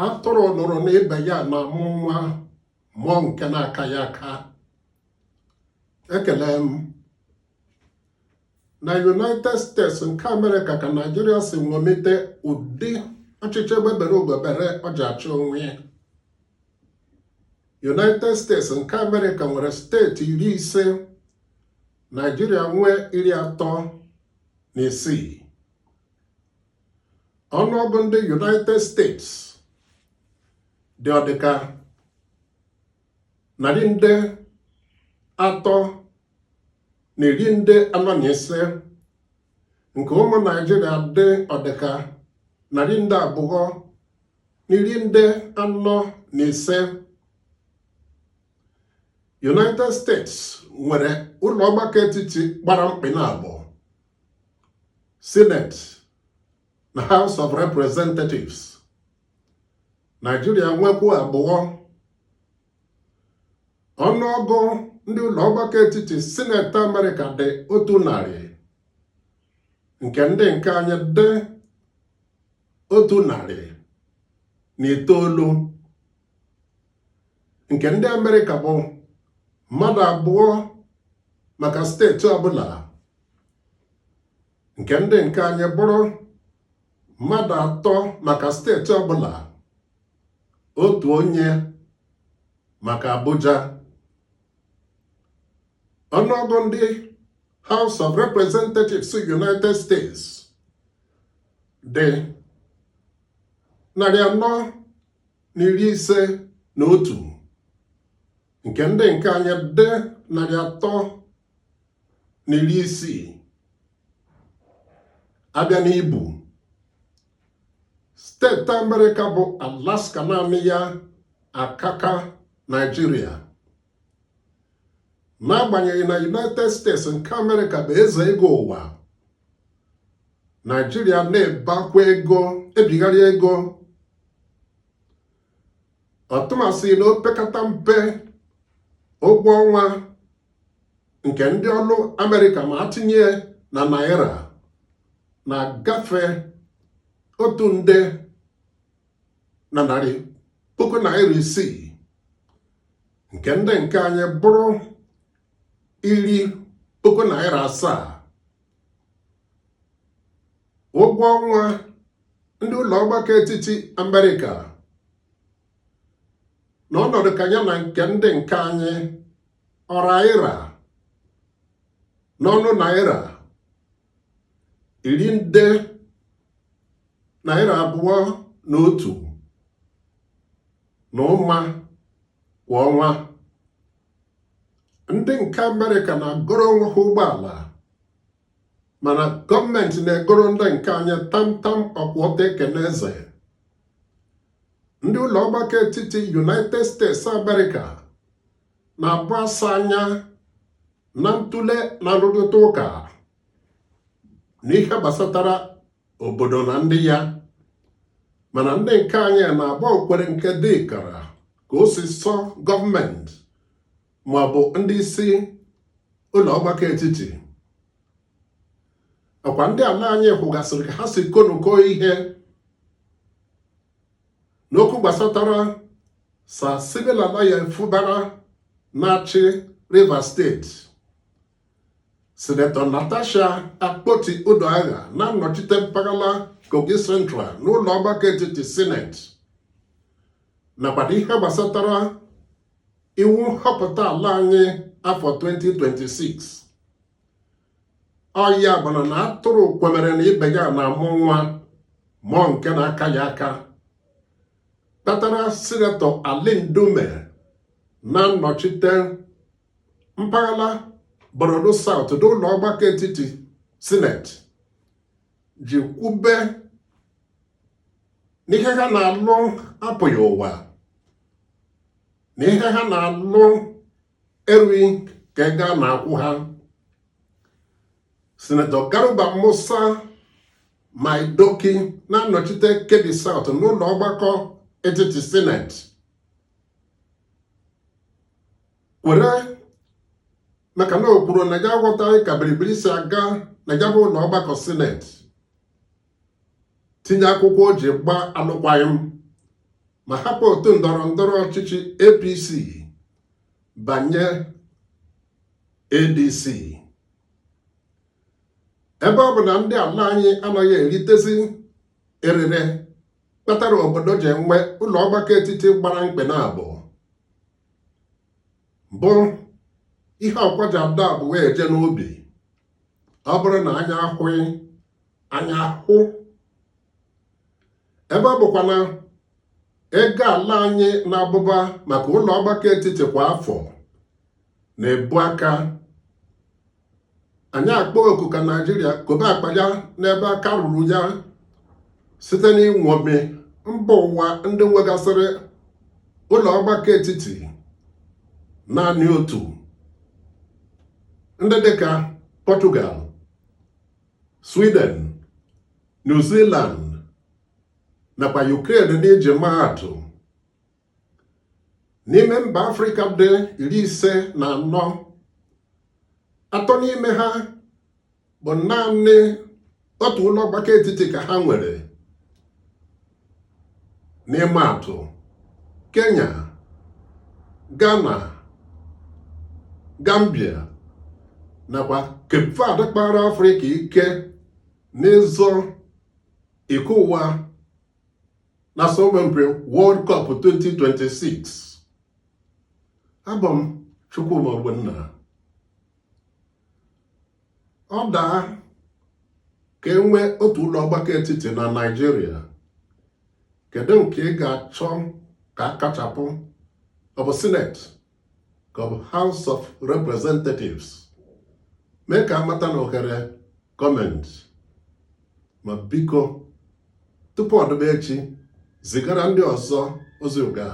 Atụrụ nụrụ na ibe ya na-amụ nwa mụọ nke na-aka ya aka. Ekele m. Na United States nke Amerịka ka Naijiria si ṅomite ụdị ọchịchị egbe bere ugo bere o ji achị onwe ya. United States nke Amerịka nwere steeti 50, Naijiria nwee 36. Ọnụọgụ ndị United States dị ọdịka narị nde atọ na iri nde anọ na ise, nke ụmụ Naijiria dị ọdịka narị nde abụọ na iri nde anọ na ise. United States nwere ụlọ ọgbakọ etiti gbara mkpị naabọ, Senate na House of Representatives. Naijiria nwekwu abụọ. Ọnụọgụ ndị ụlọ ọgbakọ etiti Sineti Amerịka dị 100, nke ndị nke anyị dị 109. Nke ndị Amerịka bụ mmadụ abụọ maka steeti ọbụla, nke ndị nke anyị bụrụ mmadụ atọ maka steeti ọbụla, otu onye maka Abuja. Ọnụọgụ ndị House of Representatives United States dị 451, nke ndị nke anyị dị 360. A bịa n'ibu, steeti Amerịka bụ Alaska naanị ya akaka Naijiria. N'agbanyeghị na United States nke Amerịka bụ eze ego ụwa, Naijiria na-ebakwa ego, ebigharị ego, ọtụmasị na opekata mpe ụgwọ ọnwa nke ndị ọlụ Amerịka ma atinye na naira na-agafe otu nde na narị puku naira isii, nke ndị nke anyị bụrụ iri puku naira asaa. Ụgwọ ọnwa ndị ụlọ ọgbakọ etiti Amerịka na ọnọdụ ka ya na nke ndị nke anyị ọraira n'ọnụ naira iri nde naira abụọ na otu na ụma kwa ọnwa. Ndị nke Amerịka na-agoro onwe ha ụgbọala, mana gọọmenti na-egoro ndị nke anyị tamtam ọkwụọta ekene eze. Ndị ụlọ ọgbakọ etiti United States America na-abụ asa anya na ntụle na nrụrịta ụka n'ihe gbasatara obodo na ndị ya, mana ndị nke anyị na-agba okwere nke dịkara ka o si sọ gọọmenti ma ọ bụ ndị isi ụlọ ọgbakọ etiti. Ọkwa ndị ala anyị hụgasịrị ka ha si konukọ ihe n'okwu gbasatara Sir Siminalayi Fubara na-achị Rivers steeti, Sinetọ Natasha Akpoti Uduaghan na-anọchite mpaghara Kogi Central n'ụlọ ọgbakọ etiti Sineti, nakwa ihe gbasatara iwu nhọpụta ala anyị afọ 2026. Ọ ya bụ na atụrụ kwemere na ibe ya na-amụ nwa mụọ nke na-aka ya aka kpatara Sinetọ Ali Ndume na-anọchite mpaghara Borno South n'ụlọ ọgbakọ etiti Sineti ji kwube na ihe ha na-alụ apụghị ụwa, na ihe ha na-alụ erughị ka ego a na-akwụ ha. Sinetọ Garba Musa Maidoki na-anọchite Kebbi South n'ụlọ ọgbakọ etiti Sineti kwere maka na o kwuru na ya aghọtaghị ka biribiri si aga na ya bụ ụlọ ọgbakọ Sineti, tinye akwụkwọ o ji gbaa alụkwaghịm Ma hapụ otu ndọrọ ndọrọ ọchịchị APC banye ADC. Ebe ọ bụ na ndị ala anyị anaghị eritezi erere kpatara obodo ji enwe ụlọ ọgbakọ etiti gbara mkpe na abụọ, bụ ihe ọkwa ji ada abụ wee eje n'ubi. Ọ bụrụ na anya ahụghị, anya ahụ. Ebe ọ bụkwa na ego ala anyị na-abụba maka ụlọ ọgbakọ etiti kwa afọ na-ebu aka, anyị akpọ oku ka Naijiria kobe akpa ya n'ebe aka ruru ya site n'ịṅomi mba ụwa ndị nwegasịrị ụlọ ọgbakọ etiti naanị otu, ndị dịka Portugal, Sweden, New Zealand nakwa Ukraine n'iji maa atụ. N'ime mba Afrịka dị 54, atọ n'ime ha bụ naanị otu ụlọ ọgbakọ etiti ka ha nwere, n'ịma atụ, Kenya, Ghana, Gambia nakwa Cape Verde kpara Afrịka ike n'ịzọ iko ụwa na asọmpi World Cup 2026. Abụ m Chukwuma Ogbonna. Ọ daa ka e nwee otu ụlọ ọgbakọ etiti na Naịjirịa, kedu nke ị ga-achọ ka a kachapụ? Ọ bụ Senate ka ọ bụ House of Representatives? Mee ka amata na ohere comment. Ma biko, tupu ọ dịba echi, zigara ndị ọzọ ozi ụga.